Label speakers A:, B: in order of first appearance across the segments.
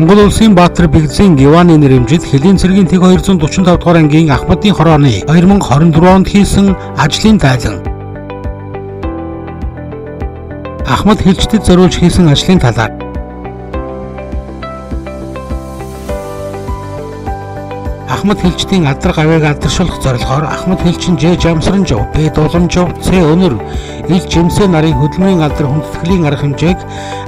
A: Монгол улсын Баатар Бэгзийн Иваны нэрэмжит Хөлийн цэргийн тэг 245 дугаар ангийн Ахмадын хорооны 2024 онд хийсэн ажлын тайлан. Ахмад хилчдэд зориулж хийсэн ажлын талаар Ахмад хилчдийн алдар гавьяаг алдаршуулах зорилгоор Ахмад хилчин Ж Жамсранжив, Б Дуламжив, С Өнөр, Ил Жимсэ нарын хөдөлмөрийн алдар хүндэтгэлийн арга хэмжээг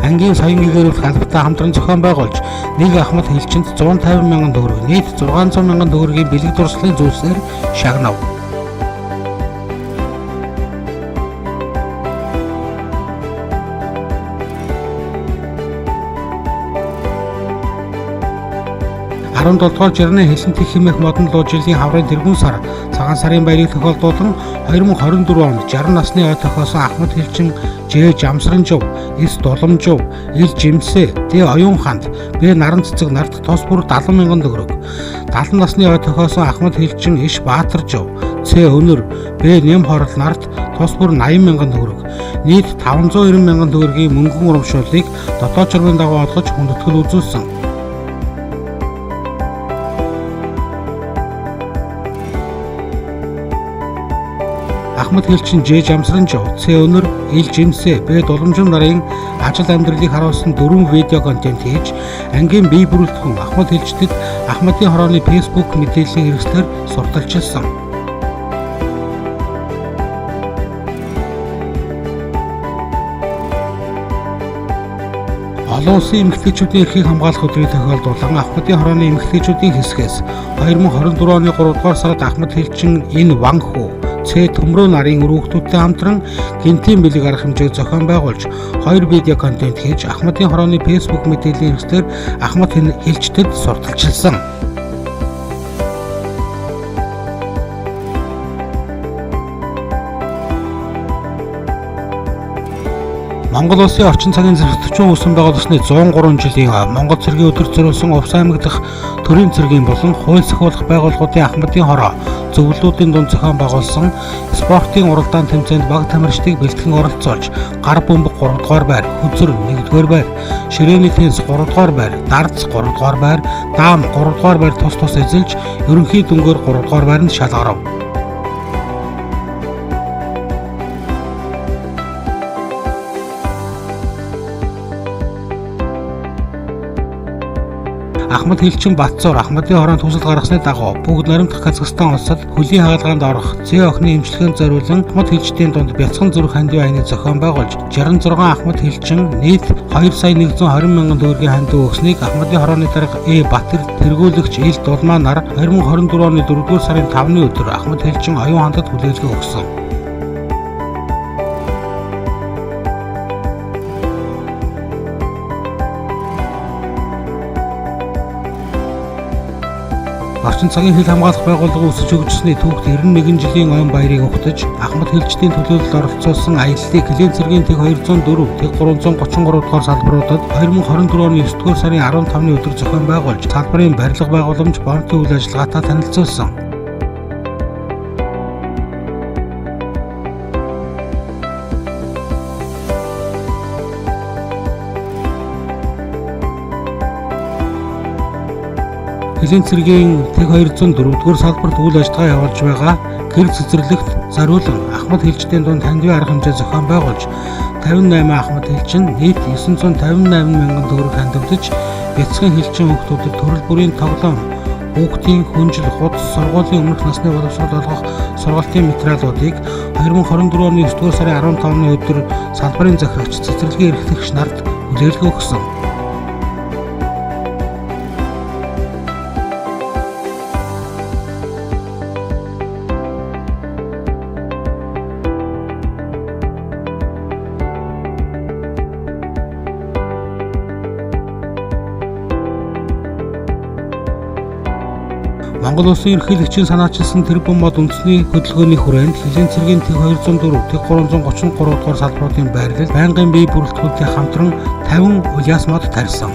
A: ангийн соён гэгээрүүлэх албатай хамтран зохион байгуулж нэг Ахмад хилчинд 150 мянган төгрөг, нийт 600 мянган төгрөгийн бэлэг дурсгалын зүйлсээр шагнав. Дугаар жирны Хилэнтэх хэмээх модон луу жилийн хаврын тэргүүн сар цагаан сарын баярыг тохиолдуулан 2024 онд 60 насны ой тохиосон Ахмад хилчин Ж Жамсранжив, С Дуламжив, Ил Жимсэ, Д Оюун ханд, Б Наран цэцэг нарт тус бүр 70 мянган төгрөг. 70 насны ой тохиосон Ахмад хилчин Иш Баатаржив, С Өнөр, Б Нэм хорол нарт тус бүр 80 мянган төгрөг. Нийт 590 мянган төгрөгийн мөнгөн урамшууллыг дотоод журмын дагуу олгож хүндэтгэл үзүүлсэн. Ахмад хилчин Ж Жамсранжив, С Өнөр, Ил Жимсэ, Б Дуламжин нарын ажил амьдралыг харуулсан 4 видео контент хийж ангийн бие бүрэлдэхүүн Ахмад хилчдэд Ахмадын хорооны Facebook мэдээллийн хэрэгслээр сурталчилсан. Олон улсын эмэгтэйчүүдийн эрхийг хамгаалах өдрийг тохиолдуулан Ахмадын хорооны эмэгтэйчүүдийн хэсгээс 2024 оны 3 дугаар сард Ахмад хилчин Н Ванхүү, С Төмрөө нарын үр хүүхдүүдтэй хамтран гэнтийн бэлэг арга хэмжээг зохион байгуулж 2 видео контент хийж Ахмадын хорооны Facebook мэдээллийн хэрэгслээр Ахмад хилчдэд сурталчилсан. Монгол улсын орчин цагийн зэх төвчин үүсгэн байгуулсны 103 жилийн Монгол цэргийн өдөрт зориулсан Увс аймаг дахь төрийн цэргийн болон хууль сахиулах байгууллагуудын Ахмадын хороо зөвлөлүүдийн дунд зохион байгуулсан спортын уралдаан тэмцээнд баг тамирчдыг бэлтгэн оролцуулж гар бөмбөг 3 дугаар байр, хөзөр 1 дугаар байр, ширээний теннис 3 дугаар байр, дартс 3 дугаар байр, даам 3 дугаар байр тус тус эзэлж ерөнхий дүнгээр 3 дугаар байранд шалгарав. Ахмад хилчин Батцуур Ахмадын хороонд хүсэл гаргасны дагуу бүгд наримдах Казахстан улсад хөлийн хагалгаанд орох зээ охины эмчилгээнд зориулан Ахмад хилчдийн дунд бяцхан зүрх хандив аяны зохион байгуулж 66 Ахмад хилчин нийт 2 сая 120 мянган төгрөгийн хандив өгснийг Ахмадын хорооны дарга Э Батэр тэргүүлэгч Ил Дулмаа нар 2024 оны 4-р сарын 5-ны өдөр Ахмад хилчин Оюун хандад хүлээлгэ өгсөн. Орчин цагийн хил хамгаалах байгууллага үүсэж хөгжсөний түүхт 91 жилийн ойн баярыг угтаж Ахмад хилчдийн төлөөлөлд оролцуулсан аяллыг Хөлийн цэргийн тэг 204, тэг 333 дугаар салбаруудад 2024 оны 9 дугаар сарын 15-ны өдөр зохион байгуулж салбарын барилга байгууламж бомтын үйл ажиллагаатай танилцуулсан. Хөлийн цэргийн тэг 204 дугаар салбарт үйл ажиллагаа явуулж байгаа гэр цэцэрлэгт зориулан Ахмад хилчдийн дунд хандивын арга хэмжээ зохион байгуулж 58 Ахмад хилчин нийт 958 мянган төгрөг хандивдаж бяцхан хилчин хүүхдүүдэд төрөл бүрийн тоглоом, хүүхдийн хүнжил, хуудас, сургуулийн өмнөх насны боловсрол олгох сургалтын материалуудыг 2024 оны 9 дугаар сарын 15-ны өдөр салбарын захирагч цэцэрлэгийн эрхлэгч нарт хүлээлгэ өгсөн. Монгол улсын ерөнхийлөгчийн санаачилсан тэрбум мод үндэсний хөдөлгөөний хүрээнд Хөлийн цэргийн тэг 204, тэг 333 дугаар салбаруудын байрлал байнгын бие бүрэлдэхүүнтэй хамтран 50 улиас мод тарьсан.